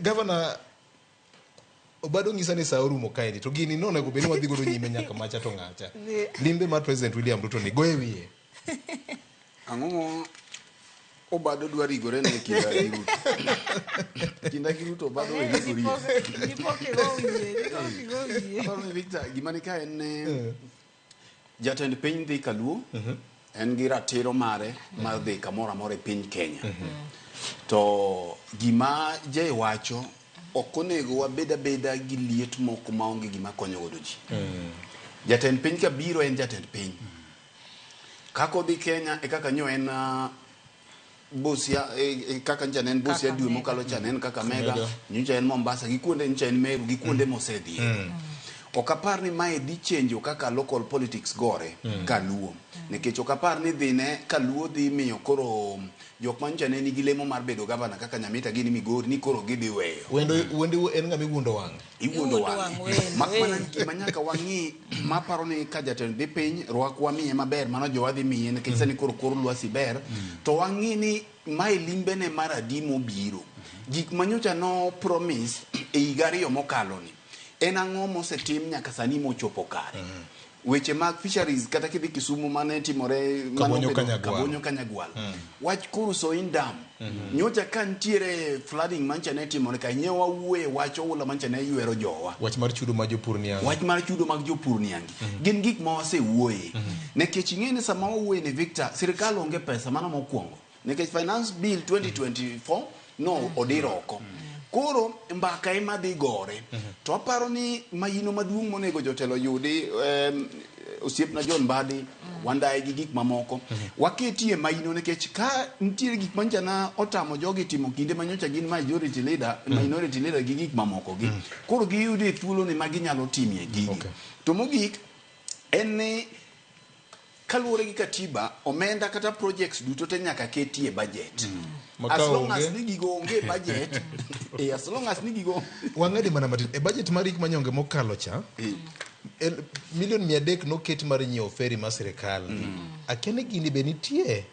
Gavana Obado ng'isa ni saa orumo kaendi to gini nonego bed ni wadhi godo nyime nyaka macha to ng'acha. Limbe mar President William Ruto ni goye wiye. Ang'o mo Obado dwa rigore ne kinda gi Ruto? Kinda gi Ruto Obado we rigorie. Dipo kigo wiye, dipo kigo wiye. Aparo ni Victor, gima ni ka en ni jatend piny dhi kaluo en gi ratiro mare mar dhi kamoro amora e piny Kenya. To gima Jay wacho ok onego wabed abeda gi liet moko maonge gima konyo godo ji. Jatend piny ka biro en jatend piny. Kaka odhi Kenya e kaka nyo en Busia kaka nyocha ne en Busia dwe Kakamega. mokalo cha ne en Kakamega, nyocha en Mombasa gi kuonde nyocha en Meru gi kuonde mosedhiye. Ok apar ni mae dhi chenjo kaka local politics gore kaluo. Nikech ok apar ni dhine kaluo dhi miyo koro jok ma nyocha ne nigi lemo mar bedo gavana kaka Nyamita gini Migori ni koro gidhi weyo. Wendo wende en ng'ama iwuondo wang'e. Iwuondo Iwuondo wang'e. wang' wendo, Mak mana eh. gima nyaka wang'i maparo ni ka jatend dhi piny rwak wamiye maber mano jowa dhi miye nikech sani koro kor lwasi ber to wang'i ni mae limbene mar adi mobiro. Gik ma nyocha no promise e higa ariyo mokalo ni en ang'o mosetim nyaka sani mochopo kare. Weche mag fisheries kata kidhi Kisumu mane timore mane Kabonyo obedo- Kanyagwal. Kabonyo Kanyagwal. Wach koro Soin Dam. Nyocha ka nitiere flooding mancha ne timore ka nyewa wawuoye wach oula mancha ne ywero jowa. Wach mar chudo ma jopur niang'. Wach mar chudo mag jopur niangi. Gin gik ma wasewuoye. Nikech ing'e ni sama wawuoye ni Victor, sirikal onge pesa mano mokwongo. Nikech finance bill 2024 no odir oko. Koro mbaka ema dhi gore. To aparo ni maino maduong' monego jotelo yudi osiepna John Mbadi, Wandayi gi gik mamoko. Waketie maino nikech ka nitiere gik manyocha na otamo jogi timo kinde manyocha gin majority leader, minority leader gi gik mamoko gi. Koro giyude thuolo ni ma ginyalo timie gigi. To mogik en ni kaluwore gi katiba omenda kata projects duto te nyaka ketie budget. Ma As ka long as onge- ni gigo onge e budget, as long as ni gigo Wang'adi mana matin. E budget mar hik manyonge mokalo cha, milion 300 noket mar nyiewo feri mar sirikal. Akia ni gini be nitie.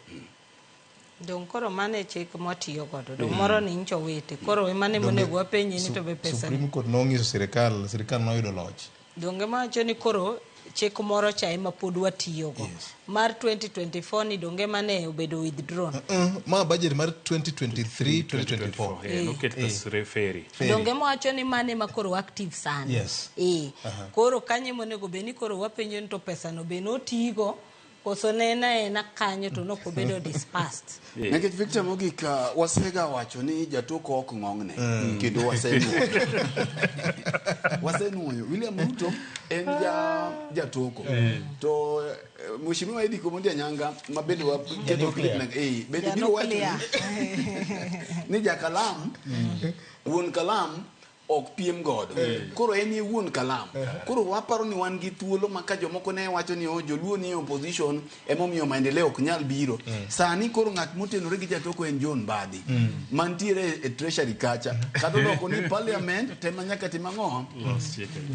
Dong koro mano e chik mwatiyo godo. Dong moro ni ncho wete. Koro ema ne monego wapenji ni to be pesa ni. Supreme Court nong'iso sirikal, sirikal noyudo loch. Donge mawacho ni koro chik moro cha ema pod watiyogo. Mar 2024 ni donge mane obedo withdrawn. Ma budget mar 2023 2024. Noket pes ferry. Ferry. Donge mawacho ni mane ma koro active sani. Yes. Koro kanye monego bed ni koro wapenjo ni to pesa no be notigo koso ne en aena kanyo to nok obedo dispersed. Nikech Victor mogik wasega wacho ni jatoko ok ng'ong'ne kendo wasenuoyo. Wasenuoyo. William Ruto en ja jatoko. To Mheshimiwa Edith Omondi Anyanga ma bende waketo clip ne bende biro wacho ni jakalam wuon kalam ok piem godo. Koro en e wuon kalam. Koro waparo ni wan gi thuolo ma ka jomoko ne wacho ni oh, joluo ni e opposition emomiyo maendeleo ok nyal biro. Sani koro ng'at motenore gi jatoko en John Mbadi mantiere e treasury kacha. Kata odoko ni parliament tema nyaka tim ang'o?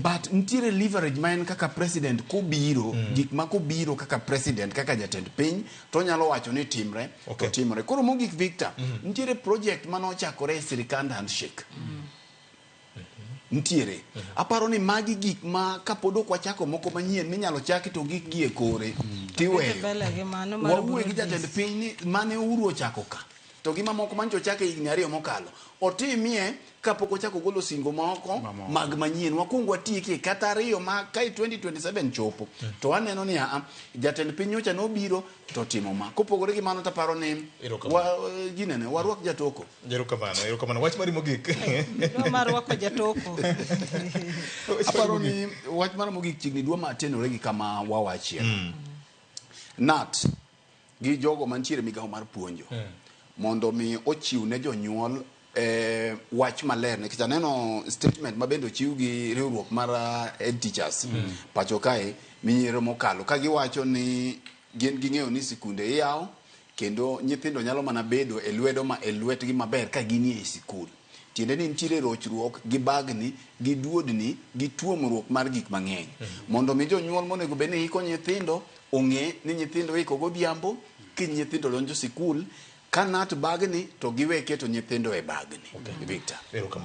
But nitiere leverage ma en kaka president kobiro, gik ma kobiro kaka president, kaka jatend piny, to onyalo wacho ni timre, to timore. Koro mogik Victor, nitiere project mane ochakore e sirikand handshake. Nitiere. Aparo ni magi gik ma kapod ok wachako moko manyien minyalo chaki to gik gi e kore tiweyo. Mbele gi mano mar Wawuoye gi Burundi. jatend piny ni mane Uhuru ochako ka. To gi mamoko mancho ochako e higni ariyo mokalo. Otimie kapok ochako golo singo moko mag manyien. Wakuong watiekie kata ariyo ma ka 2027 chopo. To waneno ni aa, jatend piny nyocha nobiro to timo ma. Kopogore gi mano taparo ni ginene warwak jatoko. Erokamano, erokamano. Wach mari mogik. Dwa mar rwako jatoko. Aparo ni wach mar mogik chiegni dwa matenore gi kama wawachie. Nat gi jogo mantiere migawo mar puonjo mondo mi ochiw ne jonyuol wach maler nikech aneno statement ma bende ochiw gi riwruok mar head teachers pacho kae minyero mokalo ka giwacho ni gin ging'eyo ni sikunde iyawo kendo nyithindo nyalo mana bedo e lwedo ma e lwetgi maber ka ginie e sikul. Tiende ni nitiere rochruok gi bagni gi duodni gi tuomruok mar gik mang'eny. Mondo mi jonyuol monego bed ni iko nyithindo ong'e ni nyithindo iko godhiambo, kiny nyithindo donjo sikul. Ka nat bagni to giwe keto nyithindo e bagni. Victor. Erokamano.